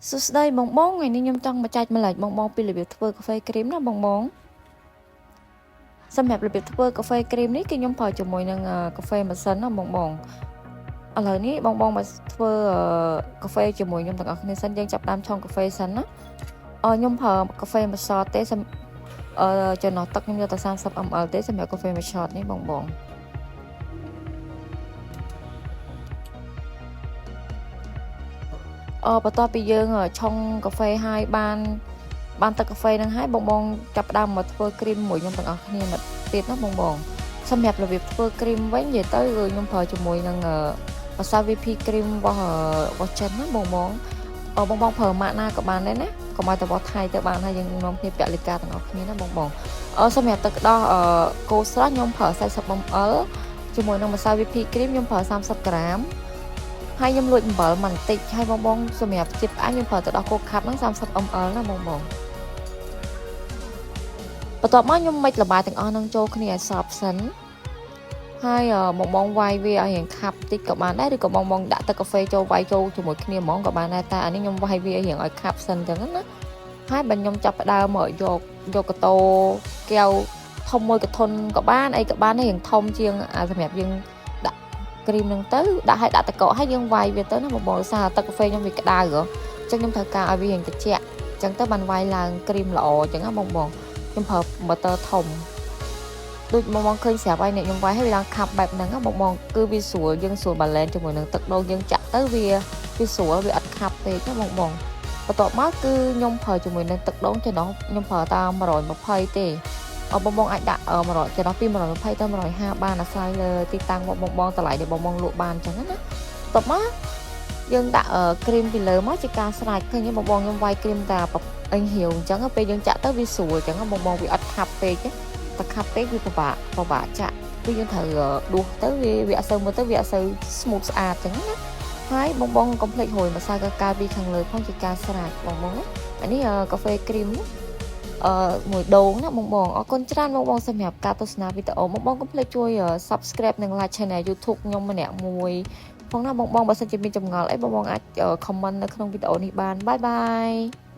សួស្តីបងបងថ្ងៃនេះខ្ញុំចង់មកចែកម្លែកបងបងពីរបៀបធ្វើកាហ្វេគ្រីមណាបងបងសម្រាប់របៀបធ្វើកាហ្វេគ្រីមនេះគឺខ្ញុំប្រើជាមួយនឹងកាហ្វេម៉ាស៊ីនណាបងបងឥឡូវនេះបងបងមកធ្វើកាហ្វេជាមួយខ្ញុំទាំងអស់គ្នាសិនយើងចាប់ដើមឆុងកាហ្វេសិនណាអឺខ្ញុំប្រើកាហ្វេមួយ shot ទេសំអឺចំណុះទឹកខ្ញុំយកតែ30 ml ទេសម្រាប់កាហ្វេមួយ shot នេះបងបងអឺបន្ទាប់ពីយើងឆុងកាហ្វេហើយបានបានទឹកកាហ្វេហ្នឹងហើយបងបងចាប់ផ្ដើមមកធ្វើគ្រីមមួយខ្ញុំទាំងអស់គ្នាមកទៀតណាបងបងសម្រាប់របៀបធ្វើគ្រីមវិញនិយាយទៅខ្ញុំប្រើជាមួយនឹងម្សៅ whip cream របស់ចិនណាបងបងបងបងប្រើម៉ាកណាក៏បានដែរណាកុំឲ្យតែរបស់ថៃទៅបានហើយយើងនាំគ្នាពាក់លិកាទាំងអស់គ្នាណាបងបងអឺសម្រាប់ទឹកដោះគោស្រស់ខ្ញុំប្រើ40 ml ជាមួយនឹងម្សៅ whip cream ខ្ញុំប្រើ30ក្រាមហើយខ្ញុំលួចអំបិលបន្តិចហើយបងបងសម្រាប់ជាតិផ្អែមខ្ញុំប្រើទឹកដោះគោខាប់ហ្នឹង30 ml ណាបងបងបន្ទាប់មកខ្ញុំមិចល្បាយទាំងអស់ហ្នឹងចូលគ្នាឲ្យសព្វសិនហើយបងបងវាយវាឲ្យរៀងខាប់តិចក៏បានដែរឬក៏បងបងដាក់ទឹកកាហ្វេចូលវាយចូលជាមួយគ្នាហ្មងក៏បានដែរតែអានេះខ្ញុំវាយវាឲ្យរៀងឲ្យខាប់សិនអញ្ចឹងណាហើយបើខ្ញុំចាប់ផ្ដើមមកយកយកកតោកែវធំមួយកធុនក៏បានអីក៏បានដែររៀងធំជាងអាសម្រាប់យើងដាក់គ្រីមហ្នឹងទៅដាក់ឲ្យដាក់តកកឲ្យយើងវាយវាទៅណាបងបងសារទឹកកាហ្វេខ្ញុំវាក្តៅហ៎អញ្ចឹងខ្ញុំត្រូវការឲ្យវារៀងត្រជាក់អញ្ចឹងទៅបានវាយឡើងគ្រីមល្អអញ្ចឹងណាបងបងខ្ញុំប្រើ motor ធំដូចបងបងឃើញស្រាប់ហើយអ្នកខ្ញុំវាយឲ្យវាឡើងខាប់បែបហ្នឹងបងបងគឺវាស្រួលយើងស្រួល balance ជាមួយនឹងទឹកដូងយើងចាក់ទៅវាវាស្រួលវាអត់ខាប់ពេកណាបងបងបន្ទាប់មកគឺខ្ញុំប្រើជាមួយនឹងទឹកដូងចំណុះខ្ញុំប្រើតាម120ទេបងបងអាចដាក់100ចំណុះពី120ទៅ150បានអាស្រ័យលើទីតាំងបងបងតម្លៃដែលបងបងលក់បានអញ្ចឹងណាបន្ទាប់មកយើងដាក់គ្រីមពីលើមកជាការស្រេចឃើញបងបងខ្ញុំវាយគ្រីមតាអញហៀវអញ្ចឹងពេលយើងចាក់ទៅវាស្រួលអញ្ចឹងបងបងវាអត់ខាប់ពេកតែខាប់ពេកវាពិបាកពិបាកចាក់គឺយើងត្រូវដួសទៅវាវាអត់សូវមើលទៅវាអត់សូវ smooth ស្អាតអញ្ចឹងណាហើយបងបងកុំភ្លេចរោយម្សៅកាកាវពីខាងលើផងជាការស្រេចបងបងណាអានេះកាហ្វេគ្រីមអឺមួយដូងណាបងបងអរគុណច្រើនបងបងសម្រាប់ការទស្សនាវីដេអូបងបងកុំភ្លេចជួយ Subscribe និង Like Channel YouTube ខ្ញុំម្នាក់មួយផងណាបងបងបើសិនជាមានចម្ងល់អីបងបងអាច comment នៅក្នុងវីដេអូនេះបាន bye bye.